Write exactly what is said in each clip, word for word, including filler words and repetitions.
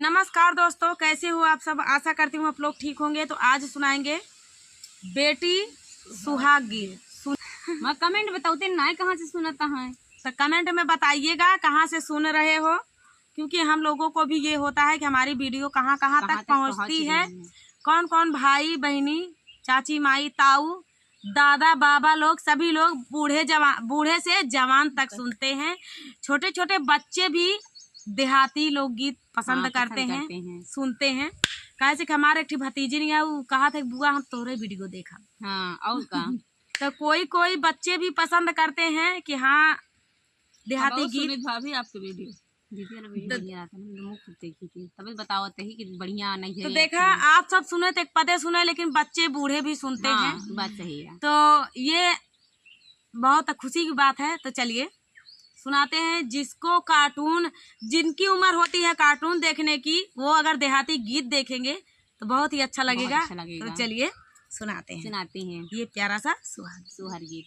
नमस्कार दोस्तों, कैसे हो आप सब? आशा करती हूँ आप लोग ठीक होंगे। तो आज सुनाएंगे बेटी सुहाग गीत। सुन- मैं comment बताओ, ते नाय कहाँ से सुनता है? तो comment में बताइएगा कहाँ से सुन रहे हो, क्योंकि हम लोगों को भी ये होता है कि हमारी video कहाँ कहाँ कहाँ तक तक पहुँचती पहुँच है, रही है। कौन कौन भाई बहनी, चाची, माई, ताऊ, दादा, बाबा लोग, सभी लोग, बूढ़े जवा-, बूढ़े से जवान तक सुनते हैं। छोटे छोटे बच्चे भी देहाती लोकगीत पसंद हाँ, करते पसंद हैं, करते हैं। सुनते हैं। काहे से कि हमारे एक ठे भतीजी नहीं है, वो कहा था कि बुआ, हम तोरे video देखा। हाँ, और का? तो कोई कोई बच्चे भी पसंद करते हैं कि हाँ, देहाती हम और गीत। सुमित भाभी आपके video। दीदी वाला video तो बढ़िया रहता है ना, हम लोग खूब देखी थी, तभी बतावत ही कि बढ़िया नहीं है तो या देखा, अच्छा नहीं। आप सब सुने तो एक पदे सुने, लेकिन बच्चे बूढ़े भी सुनते हाँ, हैं। बात सही है। तो ये बहुत खुशी की बात है। तो चलिए सुनाते हैं, जिसको cartoon, जिनकी उम्र होती है cartoon देखने की, वो अगर देहाती गीत देखेंगे तो बहुत ही अच्छा बहुत लगेगा। अच्छा लगेगा। तो चलिए सुनाते हैं सुनाते हैं। ये प्यारा सा सुहाग। सुहाग गीत।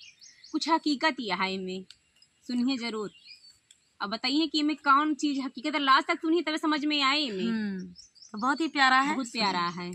कुछ हकीकत यह है इनमें, सुनिए जरूर। अब बताइए कि इनमें कौन चीज हकीकत है, last तक सुनिए तबे समझ में आए इनमें। हम्म, तो बहुत ही प्यारा है। बहुत प्यारा है।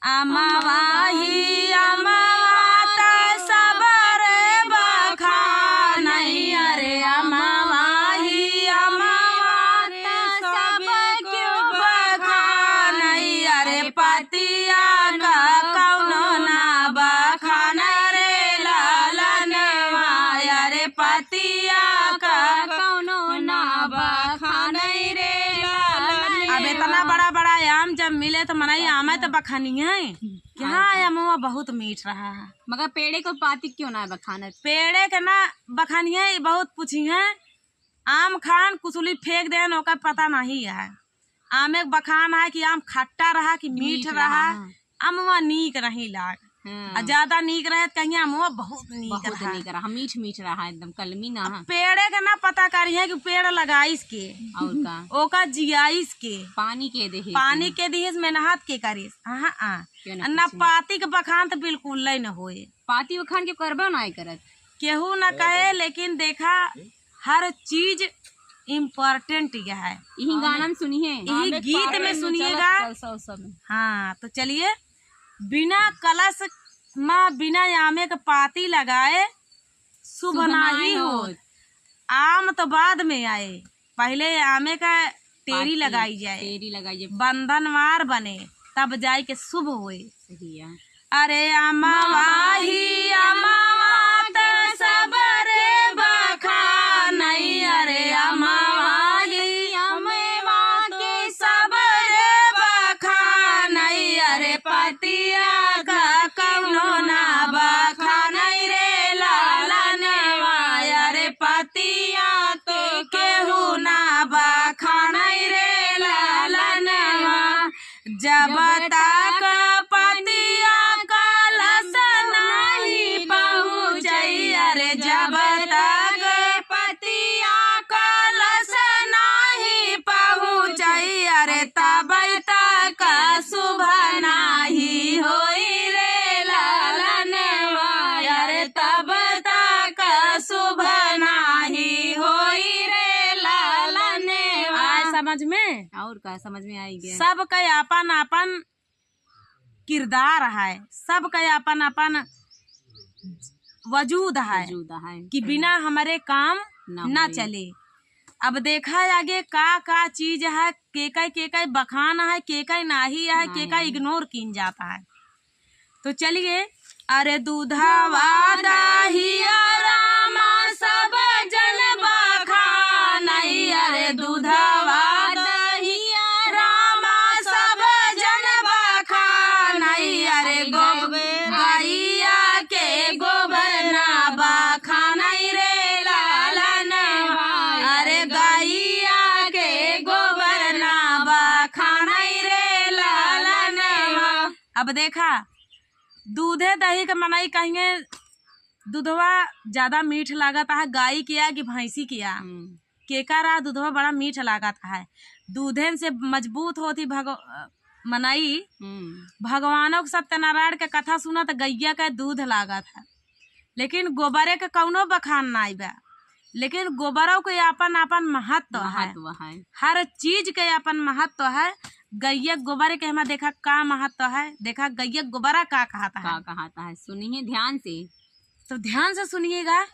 अमवा ही अमवा त सबरे बखानई, अरे अमवा ही अमवा त सब क्यों बखानई, अरे पतिया का कौनो ना बखान रे लालनवा, अरे पतिया का कौनो ना बखानई रे लालनवा। अब इतना बड़ा बड़ा आम जब मिले तो मनई आमे तो बखानी है कि हाँ, हाँ, का? अमवा बहुत मीठ रहा है। मगर पेड़े को पाती क्यों ना बखानत? पेड़े के ना बखानिए, ई बहुत पूछिए। आम खान कुसुली फेंक देन, ओकर पता नहीं है। आमे के बखान है कि आम खट्टा रहा कि मीठ मीठ रहा, रहा, हाँ। अमवा नीक नहीं लाग। हाँ। आ ज्यादा नीक रहे तो कहिए अमवा बहुत नीक बहुत रहा। नीक रहा, मीठ मीठ रहा एकदम, कलमी ना। अब हाँ। पेड़े के ना पता करिए कि पेड़ लगाइस के, और का? ओका जियाइस के, पानी के देहिस, पानी के दिहिस, मेहनत के करिस। हाँ, हाँ। क्यों ना आ, ना पूछी? पाती के बखान तो बिल्कुल न होए। पाती बखान के करबे ना करत। केहू ना कहे, लेकिन देखा, हर चीज important यह है। यही गाना में सुनिए। यही गीत में सुनिएगा। हाँ, तो चलिए, बिना कलश मा बिना आमे के पाती लगाए शुभ शुभ नाही नाही होत। होत। आम तो बाद में आए, पहिले आमे का टेरी पाती, लगाई जाए, टेरी लगाई जाए। बंधनवार बने, तब जाए के शुभ होए। सही है। अरे अमवा ही अमवा त सबरे बखानई, अरे अमवा ही अमवा के सबरे बखानई, अरे पतिया का कौनो ना बखानई रे लालनवा, अरे पतिया तो केहू ना बखानई रे लालनवा। जब तक पतिया कलश नाही पहुँचई, अरे जब तक पतिया कलश नाही पहुँचई, अरे तब तक शुभ नाही होई रे लालनवा, अरे तब तक शुभ नाही होई रे लालनवा। आए समझ में? और का समझ में आई गया? सबके आपन आपन किरदार है, सबके आपन आपन वजूद है वजूद है। कि बिना हमरे काम ना ना होई। चले। अब देखा आगे का का चीज है, के कई के कई बखान है, के कई नाही है, के कई नाही। Ignore कीन जाता है। तो चलिए, अरे दूधवा दहिया रामा सब जन बखानई, अरे दूधवा दहिया रामा सब जन बखानई, अरे गो-, गैया के गोबर ना बखानई रे लालनवा, अरे गैया के गोबर ना बखानई रे लालनवा। अब देखा, दूधे दही के मनई कहिए, दूधवा ज्यादा मीठ लागत है गाय के या कि भैंसी के या? हम्म। केका रहा दूधवा बड़ा मीठ लागत है। दूधेन से मजबूत होती भग-, मनई। हम्म। भगवानों के सत्यनारायण के कथा सुनत गैया के दूध लागत है, लेकिन गोबरे के कौनो बखान नाई बा। लेकिन गोबरौ के आपन आपन महत्व है। महत्व है। हर चीज के आपन महत्व है। गइया गोबर के हमा देखा का महत्व है, देखा गइया गोबरा का कहत है। का कहत है, सुनिए ध्यान से। तो ध्यान से सुनिएगा।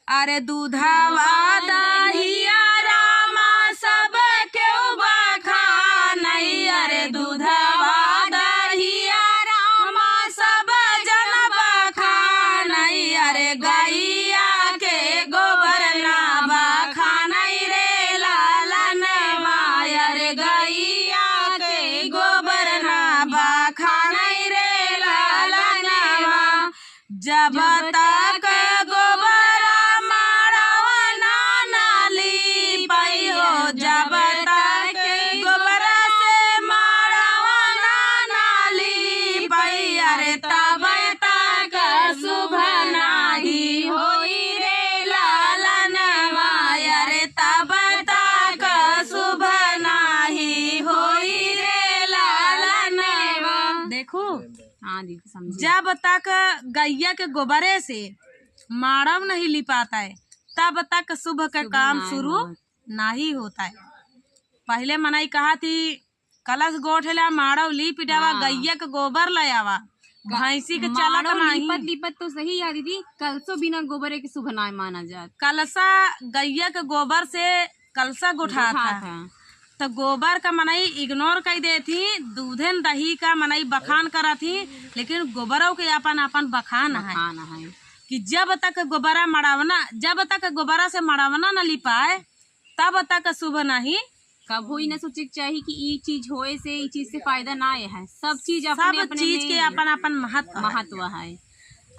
अरे दूधवा दहिया रामा सब केहू बखानई, अरे दूधवा दहिया रामा सब जन बखानई, अरे गइया के गोबर ना बखानई रे लालनवा, अरे गइया के गोबर ना बखानई रे लालनवा। जब तक गोबरा मड़वा ना लीपई हो, जब तक गोबरा से मड़वा ना लीपई, अरे तब तक शुभ नाही होई रे लालनवा, अरे तब तक शुभ नाही होई रे लालनवा। देखू, हाँ दीदी, समझी। जब तक गइया के गोबरे से माड़व नहीं लिपाता है, तब तक शुभ के शुभ काम नाहीं शुरू होत। नाहीं होता है। पहिले मनई कहत ही, "कलश गोठेला, माड़व लीपि द्यावा, हाँ। गइया के गोबर ले आवा।" ग-, भैंसी के चलत माड़व नाहीं। लीपत लीपत तो सही है दीदी, कलशो बिना गोबरे के शुभ नाहीं माना जात। कलशा गइया के गोबर से कलशा गोठात गोठात है। है। तो गोबर का मनई ignore कइ देत ही, दूधे न दही का मनई बखान करत ही, लेकिन गोबरौ के आपन आपन बखान है। बखान है। कि जब तक गोबरा मड़वना, जब तक गोबरा से मड़वना न लिपाए, तब तक शुभ नहीं। कबहू ई न सोचे के चाही कि ई चीज होए से, ई चीज से फायदा ना आए है। सब चीज अपने, सब अपने चीज में के आपन आपन महत्व है। महत्व है।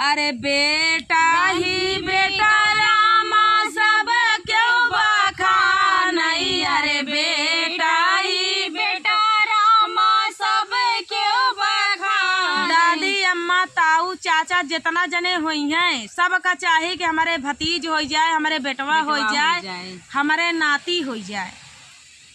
अरे बेटा ही बेटा रामा सब केहू बखानई, अरे बेटा ही बेटा रामा सब केहू बखानई। दादी, अम्मा, ताऊ, चाचा जितना जने होइहैं, सबका चाही कि हमरे भतीज होइ जाए, हमरे बेटवा बेटवा होइ होइ जाए, जाए। हमरे नाती होइ जाए।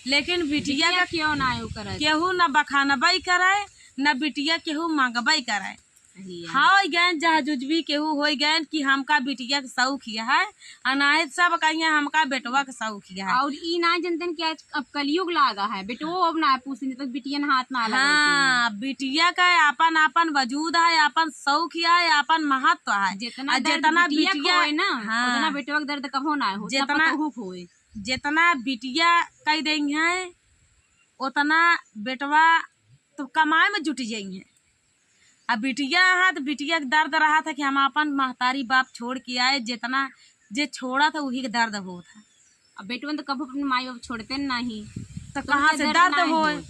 लेकिन बिटिया बिटिया का क्यों ना आयो करत? केहू न बखानबई करे, न बिटिया केहू मांगबई करे। सही है। हाँ, होइ गएन जहजुजवी केहू होइ गएन कि हमका बिटिया के शौक यह है, अनाहित सब कहिए हमका बेटवा के शौक यह है। और ई ना जनतन कि आज अब कलयुग लागा है, बेटवो अब ना पूछने तक बिटियन हाथ ना लगावत हाँ, हैं। बिटिया का आपन आपन वजूद है, आपन शौक है, आपन महत्व है। जितना आ दर्द जितना बिटिया बिटिया का होए ना, हाँ। उतना बेटवा के दर्द कहो ना हो, जितना पतोहू को होए। जितना बिटिया कह देइहैं, उतना बेटवा तो कमाए में जुटि जइहैं। अब बिटिया है तो बिटिया के दर्द रहत है कि हम आपन महतारी बाप छोड़ के आए, जितना जे छोड़त है वही के दर्द होत है। अब बेटवन तो कबो अपने माई बाप छोड़ते नहीं, तो तो कहाँ उनका से दर्द दर्द नहीं होए? होत।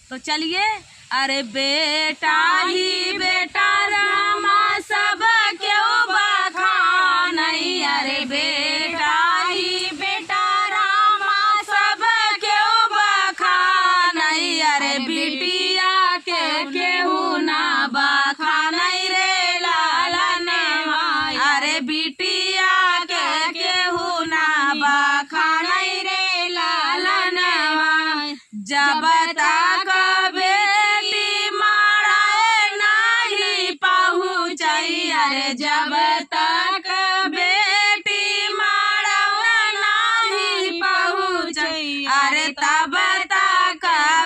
तो चलिए, अरे बेटा ही बेटा रामा सब केहू बखानई, अरे बेटा ही बेटा रामा सब केहू बखानई, अरे बिटिया के केहू ना बखानई रे लालनवा, अरे बिटिया के केहू ना बखानई रे लालनवा। जब तक बेटी मड़ाए नाही पहुँचई, अरे जब तक बेटी मड़ाए नाही पहुँचई, अरे तब तक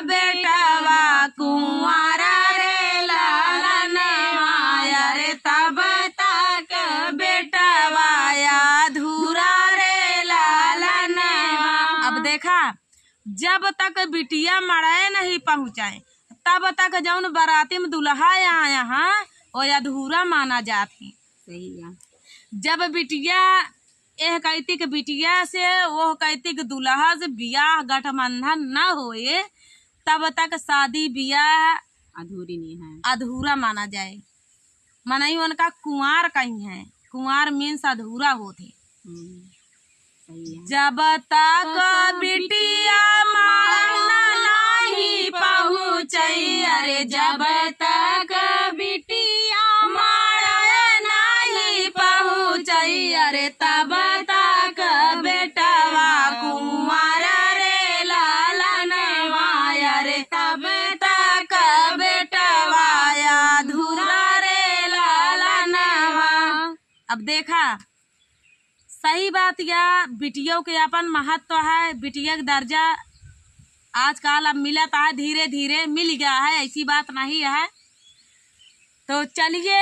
बेटवा कुंवारा रे लालनवा, अरे तब तक बेटवा अधूरा रे लालनवा। अब देखा, जब तक बिटिया मड़ाए नहीं पहुँचाए, तब तक जौन बराती में दुल्हा आया है, वो अधूरा माना जात है। सही है। जब बिटिया, एह कैती के बिटिया से, ओह कैती के दुल्हा से बियाह गठबंधन न होए, तब तक शादी बियाह अधूरी नहीं है। अधूरा माना जाए। मनई उनका कुंवार कहिहैं, कुंवार means अधूरा होत है। हम्म, सही है। जब तक बिटिया मड़न नाही पहुँचई, अरे जब तक बिटिया मड़न नाही पहुँचई, अरे तब तक बेटवा कुंवार रे लालनवा, अरे तब तक बेटवा अधूरा रे लालनवा। अब देखा, तही बात या बिटियों के अपन महत्व है, बिटिया के दर्जा आजकल अब मिलत है, धीरे धीरे मिल गया है, ऐसी बात नहीं है। तो चलिए,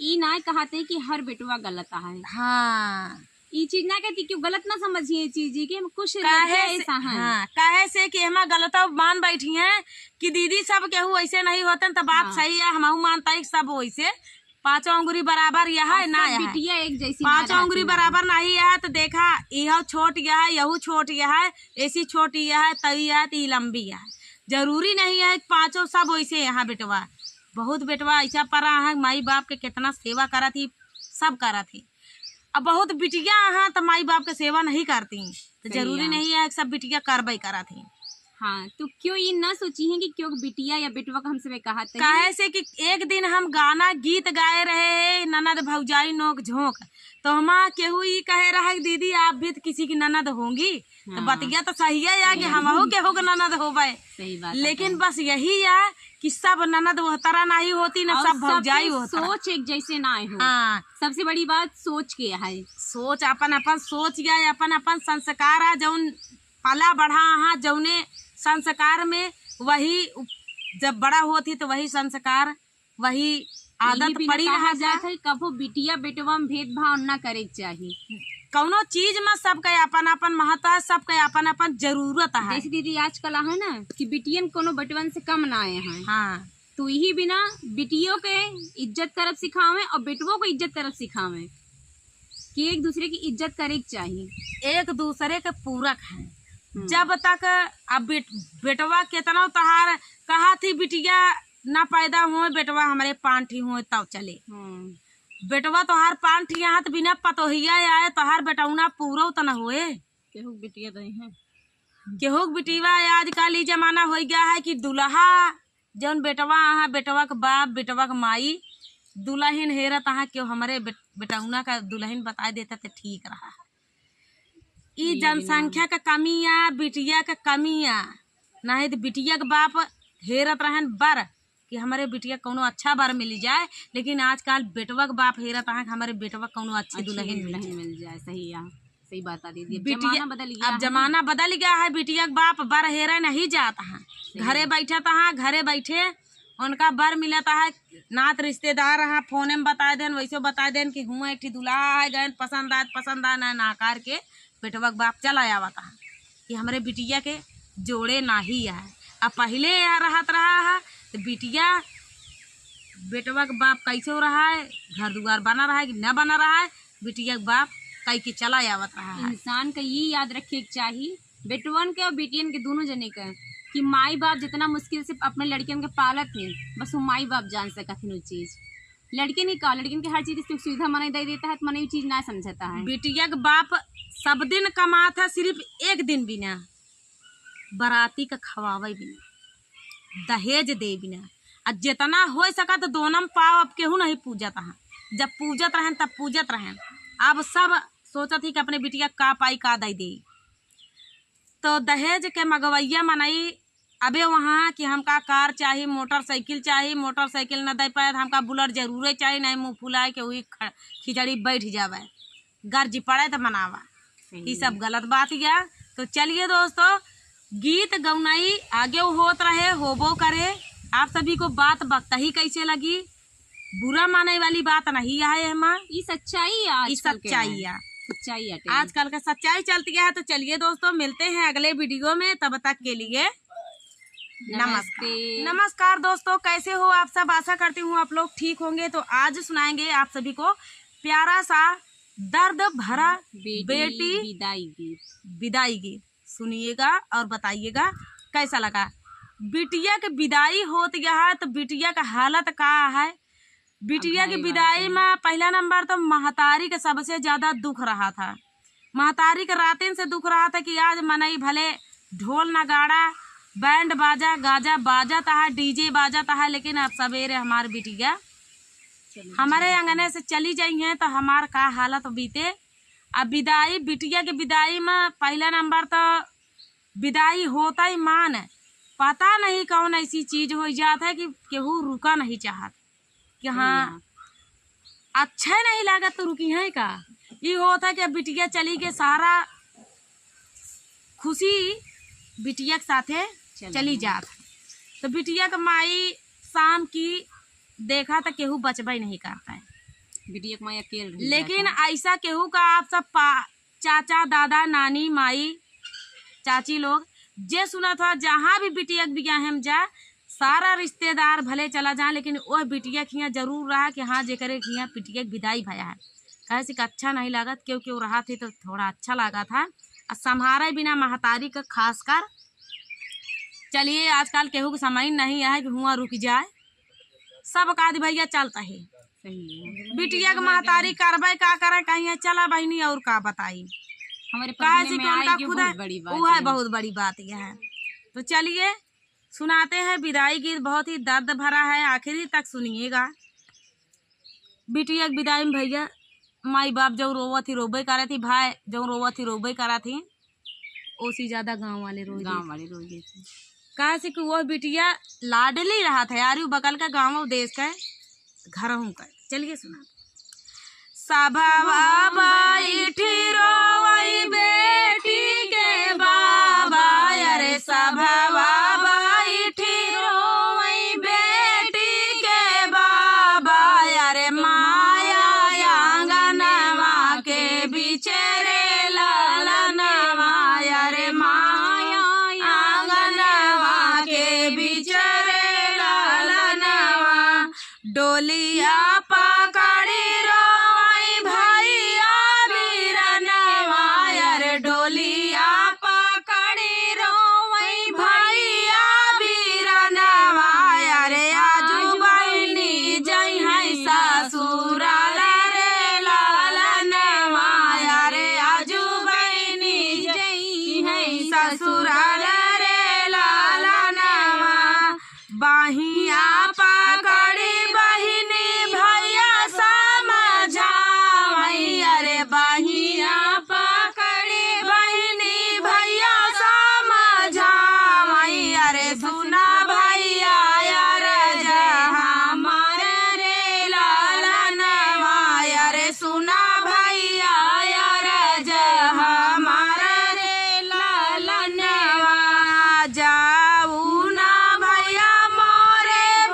ई ना कहते कि हर बेटवा गलत है। हाँ। ई चीज ना कहती, क्यों गलत ना समझिए चीज, कि हम कुछ काहे लड़के से, ऐसा हैं। हाँ, काहे से कि हमार गलत मान बैठी हैं कि दीदी सब केहू ऐसे नहीं होते, तो बात हाँ। सही है, हमहू मानता है कि सब वैसे पाँचों अंगुरी बराबर यह है, और ना सब यह है। बिटिया एक जैसी ना पाँचों अंगुरी रहती है। बराबर नहीं यह है, तो देखा, यह छोट यह है, यहू छोट यह है, ऐसी छोट यह है, तई यह है, तो ई लंबी यह है। जरूरी नहीं है कि पाँचों सब वैसे यहाँ बेटवा। बहुत बेटवा ऐसा परा है, माई बाप के कितना सेवा करत ही, सब करत ही। अब बहुत बिटिया हैं तो माई बाप के सेवा नहीं करती, तो सही जरूरी है। नहीं है कि सब बिटिया करबे करत ही। हाँ, तो क्यों ये ना सोची हैं कि क्यों बिटिया या बेटवा का हम सबे कहा तही? काहे से कि एक दिन हम गाना गीत गाए रहे हैं, ननद भौजाई नोक झोंक, तो हमार केहू ई कहे रहा कि दीदी आप भी तो किसी की ननद होंगी, तो हाँ। बतिया तो सही है या कि सही है। हमहू केहू के ननद होबे। सही बात है। लेकिन बस यही है कि सब ननद वह तरह नहीं होती, ना और सब भौजाई सबके वह तरह। सोच एक जैसे ना हो। हाँ। सबसे बड़ी बात सोच के है। सोच अपन अपन सोच या अपन अपन संस्कार है, जौन पला बढ़ा है, जौने संस्कार में वही उप-, जब बड़ा होती तो वही संस्कार, वही आदत यही बिना पड़ी कहा रहा जात है। है, कभो बिटिया बेटवा में भेदभाव ना करे के चाही। कौनो चीज में सबके अपन अपन महत्व है, सबके अपन अपन जरूरत है। जैसे दीदी आजकल है ना कि बिटियन कोनो बेटवन से कम ना आए हैं। हाँ। तो यही बिना बिटियों के इज्जत करब सिखावे और बेटवों को इज्जत करब सिखावे कि एक दूसरे की इज्जत करे के चाही। एक दूसरे के पूरक हैं। हम्म। जब तक अब बेट-, बेटवा केतना तोहार कहा थी बिटिया ना पैदा होए, बेटवा हमरे पाँच ठी होए तब चले। हम्म। बेटवा तोहार पाँच ठी यहाँ तो बिना पतोहिया आए, तोहार बेटौना पूरौ त न होए। केहू के बिटिया नहीं है। केहू के बिटिया आजकल ई जमाना हो गया है कि दुल्हा जौन बेटवा अहाँ, बेटवा के बाप, बेटवा के माई, दुलहिन हेरत अहाँ, केहू हमरे बेट-, बेटौना का दुलहिन बताए देता त ठीक रहा। ई ई जनसंख्या का कमी आ, बिटिया का कमी आ, नाहीं त बिटिया के बाप हेरत रहन बर कि हमरे बिटिया कौनो अच्छा बर मिल जाए, लेकिन आजकल बेटवा के बाप हेरत अहाँ कि हमरे बेटवा कौनो अच्छी अच्छी दुलहिन मिल दुलहिन जाए। मिल जाए, सही है। सही बात है दीदी, अब बिटिया, जमाना बदल गया अब है ना। जमाना बदल गया है, बिटिया के बाप बर हेरे नहीं जात है, सही घरे है। बैठत है, घरे बैठे उनका बर मिलत है, नात रिश्तेदार है, फोने में बताए देन, वैसे बताए देन कि हुआ एक ठी दुल्हा है, गए पसंद आए, पसंद आए ना, नकार के बेटवा के बाप चला आवत है कि हमरे बिटिया के जोड़े नाही है। अब पहिले यहाँ रहत रहा है तो बिटिया बेटवा के बाप कैसे रहा है, घर दुआर बना रहा है कि न बना रहा है, बिटिया के बाप कई के चला आवत रहा है। इंसान का ये याद रखे के चाही, बेटवन के और बिटियन के दोनों जने के, कि माई बाप जितना मुश्किल से अपने लड़कियन के पालत हैं, बस वो माई बाप जान सकत हैं वो चीज। लड़कियन के का, लड़कियन के हर चीज की सुख सुविधा मनई दे देता है, तो मनई वो चीज ना समझता है। बिटिया के बाप सब दिन कमात है, सिर्फ एक दिन बिना बराती का खवावे बिना, दहेज दे बिना, आ जितना हो सकत दोनम पाव अब केहू नहीं पूजत है। जब पूजत रहन तब पूजत रहन, अब सब सोचत ही कि अपने बिटिया का पाई का दे दे। तो दहेज के मगवैया मनई अबे वहाँ कि हमका कार चाही, मोटरसाइकिल चाही, मोटरसाइकिल न दे पाए तो हमका बुलेट जरूरे चाही, नहीं मुँह फुलाए के वही ख-, खिचड़ी बैठ जावे, गर्जी पड़े तो मनावा। सही ई सब है। गलत बात या। तो चलिए दोस्तों, गीत गौनाई आगे होत रहे, होबो करे। आप सभी को बात बकतही कैसे लगी, बुरा माने वाली बात नहीं है एमा। ई सच्चाई है ई आजकल के सच्चाई है। है। सच्चाई है। आजकल का सच्चाई चलती है। तो चलिए दोस्तों, मिलते हैं अगले वीडियो में, तब तक के लिए नमस्कार। नमस्ते। नमस्कार दोस्तों, कैसे हो आप सब? आशा करती हूँ आप लोग ठीक होंगे। तो आज सुनाएंगे आप सभी को प्यारा सा दर्द भरा बेटी बेटी विदाई गीत। विदाई गीत। सुनिएगा और बताइएगा कैसा लगा। बिटिया के विदाई होत गया है तो बिटिया का हालत का है। बिटिया अब के भाई विदाई बात है। में पहला नंबर तो महतारी के सबसे ज्यादा दुख रहा था। महतारी के रातिन से दुख रहा था कि आज मनई भले ढोल नगाड़ा, बैंड बाजा, गाजा बाजत है, डीजे बाजत है, लेकिन अब सवेरे हमार बिटिया चलो, हमारे चलो। अंगने से चली जाई हैं तो हमार का हालत बीते। अब विदाई, बिटिया के विदाई में पहला नंबर तो विदाई होता ही मान, पता नहीं कौन ऐसी चीज हो जात है कि केहू रुका नहीं चाहत कि हाँ, हाँ। अच्छा नहीं लागत तो रुकी हैं का? ई होत है कि बिटिया चली के सारा खुशी बिटिया के साथे चली चली जात। जात। तो बिटिया के माई शाम की देखा तो केहू बचबे नहीं करता है। बिटिया के माई अकेल रही लेकिन जात है। ऐसा केहू का आप सब पा-, चाचा, दादा, नानी, माई, चाची लोग जे सुनत हो, जहाँ भी बिटिया के बियाह में जा, सारा रिश्तेदार भले चला जाए, लेकिन वह बिटिया के हियाँ जरूर रहा कि हाँ, जेकरे के हियाँ बिटिया के विदाई भया है। काहे से कि अच्छा नहीं लागत, क्यों क्यों रहा थी तो थोड़ा अच्छा लगा था। और संभारे बिना महतारी का खासकर, चलिए आजकल केहू के समय नहीं है कि हुआ रुक जाए, सब का दि भैया चलता है। सही है। बिटिया के महतारी करबे का करे, कहीं चला बहिनी और का बताई। हमारे काहे पढ़ने से में कि उनका आएगी, खुद बहुत है, बड़ी बात वो है, है। बहुत बड़ी बात यह है। तो चलिए सुनाते हैं विदाई गीत, बहुत ही दर्द भरा है, आखिरी तक सुनिएगा। बिटिया के विदाई में भैया माई बाप जो रोवत ही रोबे करत ही, भाई जो रोवत ही रोबे करत ही, ओसी ज्यादा गाँव वाले रोई गाँव देत। वाले रोई देत। काहे से कि वह बिटिया लाडली रहत है, आरू बगल का गाँव देश का घरहूँ का। चलिए सुना। सभवा बैठी रोवई बेटी के बाबा, अरे सभवा बैठी रोवई बेटी के बाबा, अरे माया आंगनवा के बिचरे लालनवा, अरे माया आंगनवा के बिचरे लालनवा। डोलिया पकड़ी रोवई भैया बीरनवा, अरे डोलिया पकड़ी रोवई भैया बीरनवा, अरे आजू बहिनी जइहैं ससुराल रे लालनवा, अरे आजू बहिनी जइहैं ससुराल रे लालनवा। बहिया पकड़ी बहिनी भैया समझावई, अरे बहिया पकड़ी बहिनी भैया समझावई, अरे सुना भैया अरज हमार रे लालनवा, अरे सुना भैया अरज हमार रे लालनवा। जाऊ ना भैया मोरे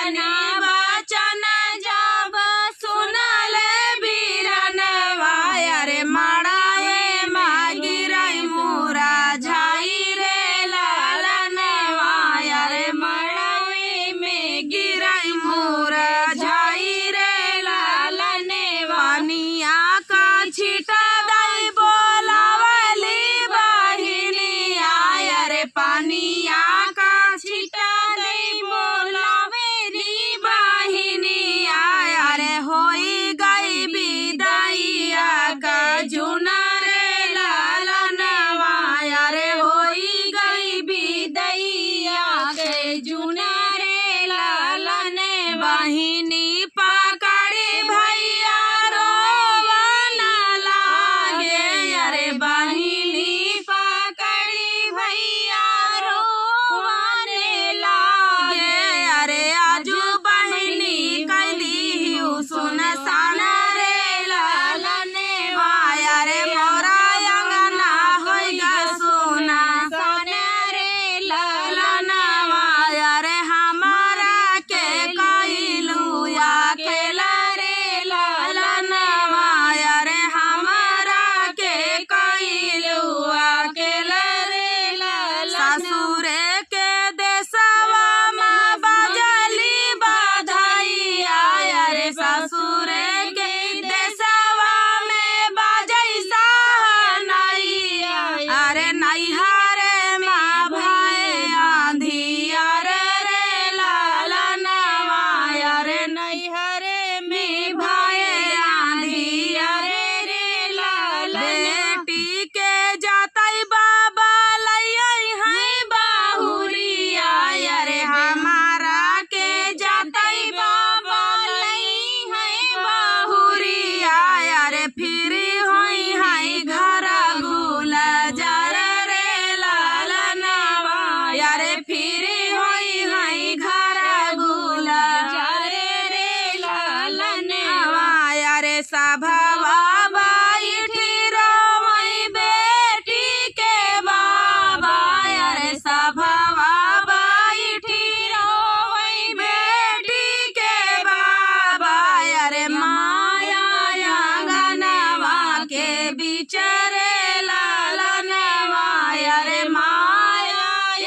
ना बचन जब सुनले बीरनवा, अरे मड़ावे मा गिरई मुरझाई रे लालनवा, अरे मड़ावे में गिरई मुरझाई रे लालनवा। पनिया का छिटा दई बोलावली बहिनिया, अरे पनिया का छिटा दई बोलावली बहिनिया, अरे होई गई बिदाइया के जुना रे लालनवा, अरे होई गई बिदाइया के जुना रे लालनवा। बहिनी पकड़ी भैया रोवन लागे, अरे बहिनी पकड़ी भैया रोवन लागे, अरे आजू बहिनी कई दिहु सुनसान रे लालनवा, अरे मोरा अंगना होइगा सुनसान रे लालनवा, अरे हमारा के कइलू अकेला रे लालनवा, अरे हमारा के कइलू अकेला रे लालनवा। ससुरे के देसवा मा बजली बधइया, अरे ससुरे के देसवा में बजई सहनइया, अरे नैहरे मा भए आंधिया रे लालनवा, अरे नैहरे में भए आंधिया रे लालनवा। बेटी के जातई बाबा लइअई हैं बहुरिया, अरे हमारा के जातई बाबा लइहैं बहुरिया, अरे फिरी होइहैं घर गुलजार रे लालनवा, अरे फिरी होइहैं घर गुलजार रे लालनवा, अरे सभवा बैठी रोवई बेटी के बाबा, अरे सभवा बैठी रोवई बेटी के बाबा, अरे माया आंगनवा के बिचरे लालनवा, अरे माया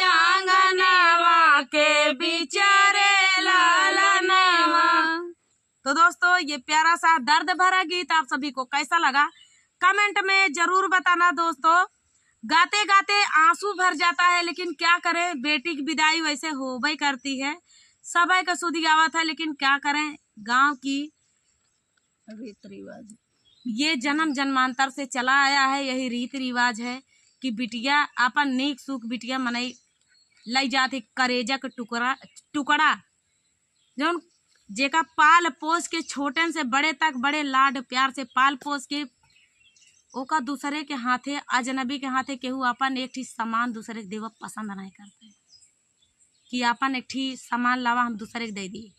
आंगनवा के बिचरे लालनवा। तो दोस्तों, ये प्यारा सा दर्द भरा गीत आप सभी को कैसा लगा, comment में जरूर बताना दोस्तों। गाते गाते आंसू भर जाता है, लेकिन क्या करें, बेटी की विदाई वैसे होबे करती है। सबै का सुधि आवत है, लेकिन क्या करें, गांव की रीत रिवाज, ये जन्म जन्मांतर से चला आया है, यही रीत रिवाज है कि बिटिया आपन नीक सुख बिटिया मनई लई जात है, करेजा के टुकड़ा, टुकड़ा जौन जेका पाल पोस के छोटन से बड़े तक बड़े लाड प्यार से पाल पोस के ओका दूसरे के हाथे, अजनबी के हाथे केहू आपन एक ठी सामान दूसरे के देवब पसंद नाहीं करते कि आपन एक ठी सामान लावा हम दूसरे के दे दी,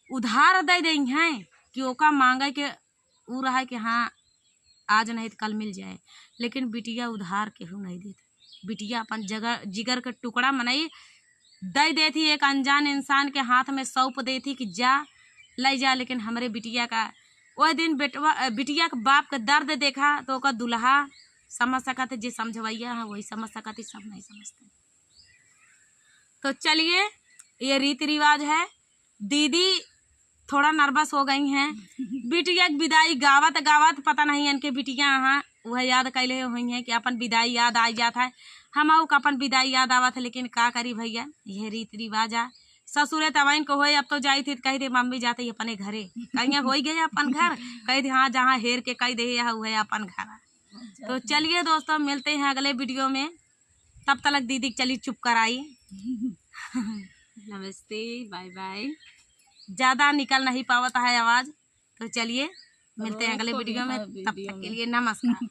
उधार दे देइहैं कि ओका मांगे के ऊ रहे कि हाँ, आज नहीं तो कल मिल जाए, लेकिन बिटिया उधार केहू नहीं देत। बिटिया अपन जगर, जिगर के टुकड़ा मनई दे देत ही, एक अनजान इंसान के हाथ में सौंप देत ही कि जा, लई जा, लेकिन हमरे बिटिया का, ओह दिन बेटवा, अ, बिटिया के बाप के दर्द देखा तो ओकर दुल्हा समझ सकत है, जे समझवैया है वही समझ सकत है, सब नहीं समझते। तो चलिए, ये रीति रिवाज है। दीदी थोड़ा nervous हो गई हैं। बिटिया के विदाई गावत गावत पता नहीं इनके बिटिया यहाँ वह याद कैले हुई हैं कि अपन विदाई याद आ जात है। हमहू का अपन विदाई याद आवत है, लेकिन का करी भैया, यह रीति रिवाज आ। ससुरे तब इनको होए, अब तो जाई थी तो कह दे मम्मी जाते ही अपने घरे, कहिए हो गए अपन घर, कह दे हाँ जहाँ हेर के कह दे है वह अपन घर। तो चलिए दोस्तों, मिलते हैं अगले video में, तब तलक दीदी के चली चुप कराई। नमस्ते, bye bye। ज्यादा निकल नहीं पावत है आवाज, तो चलिए मिलते हैं अगले video में, तब तक के लिए नमस्कार।